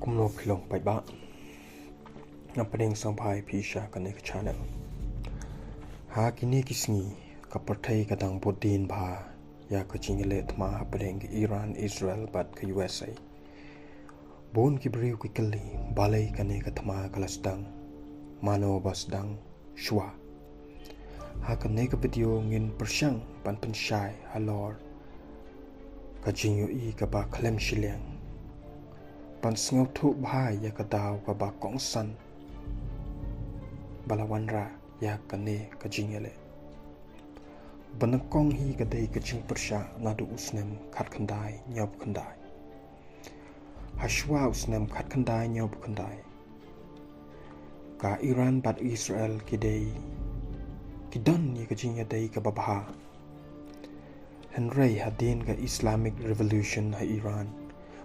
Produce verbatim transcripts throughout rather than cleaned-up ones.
Kumno phi long paidbah? Nga pdiang sngewbha ïa phi sha kane ka channel. Ha kine ki sngi ka pyrthei ka dang bud dien bha ïa ka jingïaleh thma hapdeng ka Iran, Israel bad ka U S A. Bun ki briew ki kylli balei kane ka thma ka la sdang, mano ba sdang, shuwa. Ha kane ka video ngin pyrshang ban pynshai halor ka jingïohi kaba khlem shiliang, ban sngewthuh bha ïa ka daw kaba kongsan ba la wanrah ïa kane ka jingïaleh. Ba nyngkong hi ka dei ka jingpyrshah naduh u snem khatkhyndai hynñiewphew khyndai. Hashwa u snem khatkhyndai hynñiewphew khyndai, ka Iran bad Israel ki dei, ki don ïa ka jingïadei kaba bha. Hynrei hadien ka Islamic Revolution ha Iran,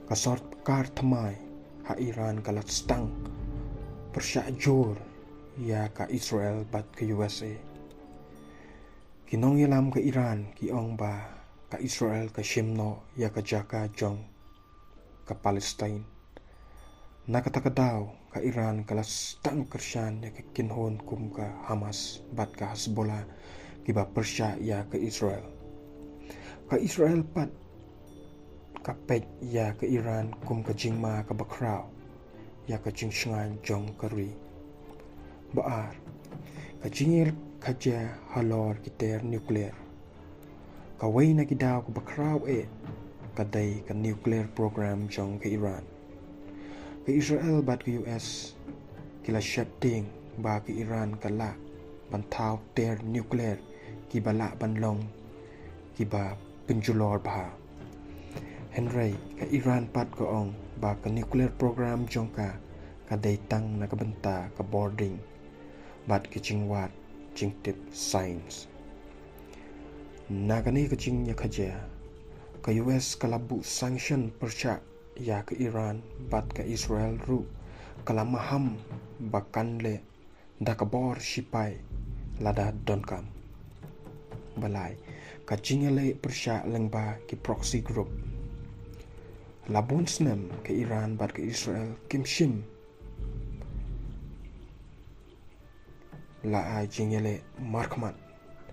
ka sorkar thymmai ha Iran ka la sdang pyrshah jur ïa ka Israel bad ka U S A. Ki nongïalam ka Iran ki ong ba ka Israel ka shim noh ïa ka jaka jong ka Palestine. Na kata ka daw ka Iran ka la sdang kyrshan ïa ka kynhun kum ka Hamas bad ka Hezbollah kiba pyrshah ïa ka Israel. Ka Israel pat ka peit ïa ka Iran kum ka jingma kaba khraw ïa ka jingshngaiñ jong ka ri. Ba ar, ka jingïakajia halor ki tiar nuclear. Kawei na ki daw kaba khraw eh ka dei ka nuclear program jong ka Iran. Ka Israel bad ka U S ki la sheptieng ba ka Iran ka lah ban thaw tiar nuclear kiba lah ban long kiba pynjulor bha. Hynrei ka Iran pat ka ong ba ka nuclear program jong ka ka dei tang na ka bynta ka bording bad ka jingwad jingtip science. Na kane ka jingïakajia, ka U S ka la buh sanction pyrshah ïa ka Iran bad ka Israel ruh ka la maham ba kan leh da ka bor shipai lada donkam. Ba lai, ka jingïaleh pyrshah lyngba ki proxy group. La bun snem ka Iran bad ka Israel kim shym la ai jingïaleh markhmat,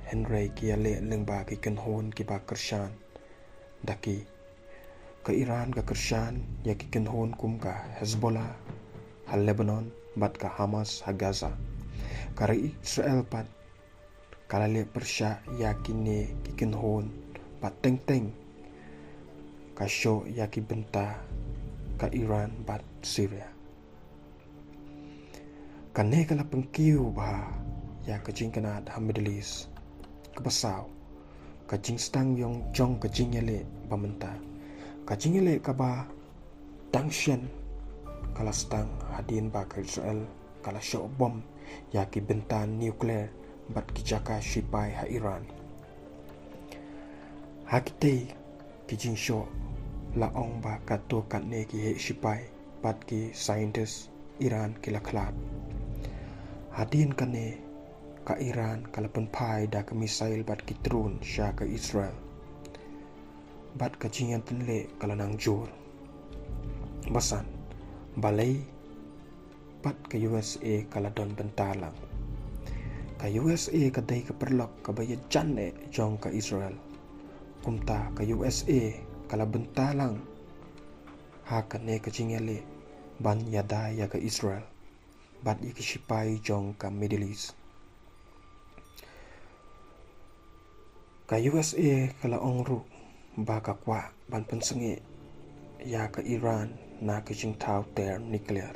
hynrei ki ïaleh lyngba ki kynhun kiba kyrshan da ki. Ka Iran ka kyrshan ïa ki kynhun kum ka Hezbollah ha Lebanon bad ka Hamas ha Gaza. Ka ri Israel pat ka la leh pyrshah ïa kine ki kynhun bad teng teng ka shoh ïa ki bynta ka Iran bad Syria. Kane ka la pynkiew bha ïa ka jingkynad ha Middle East. Kaba saw, ka jingsdang jong ka jingïaleh ba mynta. Ka jingïaleh kaba dang shen ka la sdang hadien ba ka Israel ka la shoh bom ïa ki bynta nuclear bad ki jaka shipai ha Iran. Ha kitei ki jingshoh la ong ba katto katne ki heh shipai bad ki scientist Iran ki la khlad. Hadien kane ka Iran ka la pynphai da ka missile bad ki drone sha ka Israel. Bad ka jingïatynleh ka la nang jur. Ba san, balei pat ka U S A ka la don bynta lang. Ka U S A ka dei ka paralok kaba ïajan eh jong ka Israel. Kumta ka U S A ka la bynta lang ha kane ka jingïaleh ban ïada ïa ka Israel bad ïa ki shipai jong ka Middle East. Ka U S A ka la ong ruh ba ka kwah ban pynsangeh ïa ka Iran na ka jingthaw tiar nuclear.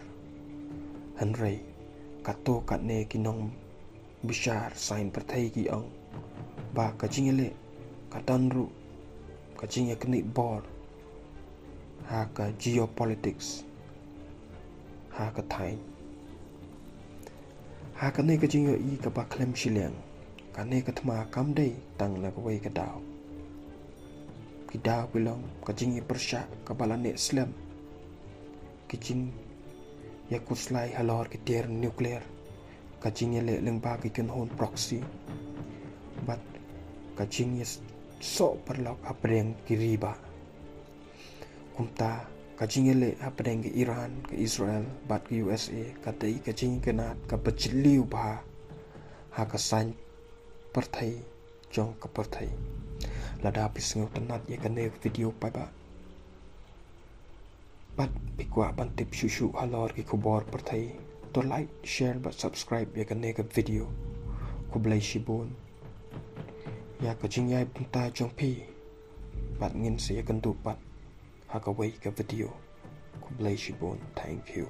Hynrei katto katne ki nongbishar saiñ pyrthei ki ong ba ka jingïaleh ka don ruh ka jingïaknieh bor ha ka geopolitics ha ka thaiñ. Ha kane ka jingïohi kaba khlem shiliang, kane ka thma kam dei tang na kawei ka daw. Ki daw ki long ka jingïapyrshah kaba la neh slem, ki jingïakhuslai halor ki tiar nuclear, ka jingïaleh lyngba ki kynhun proxy, bad ka jingïasoh paralok hapdeng ki ri bah. Kumta Ka jingïaleh hapdeng ka Iran, ka Israel bad ka U S A ka dei ka jingïakynad kaba jylliew bha ha ka saiñ pyrthei jong ka pyrthei. Lada phi sngewtynnat ïa kane ka video paidbah bad phi kwah ban tip shuh shuh halor ki khubor pyrthei, to like, share bad subscribe ïa kane ka video. Khublei shibun ïa ka jingïaibynta jong phi bad ngin sa ïakynduh pat ha kawei ka video. Khublei shibun. Thank you.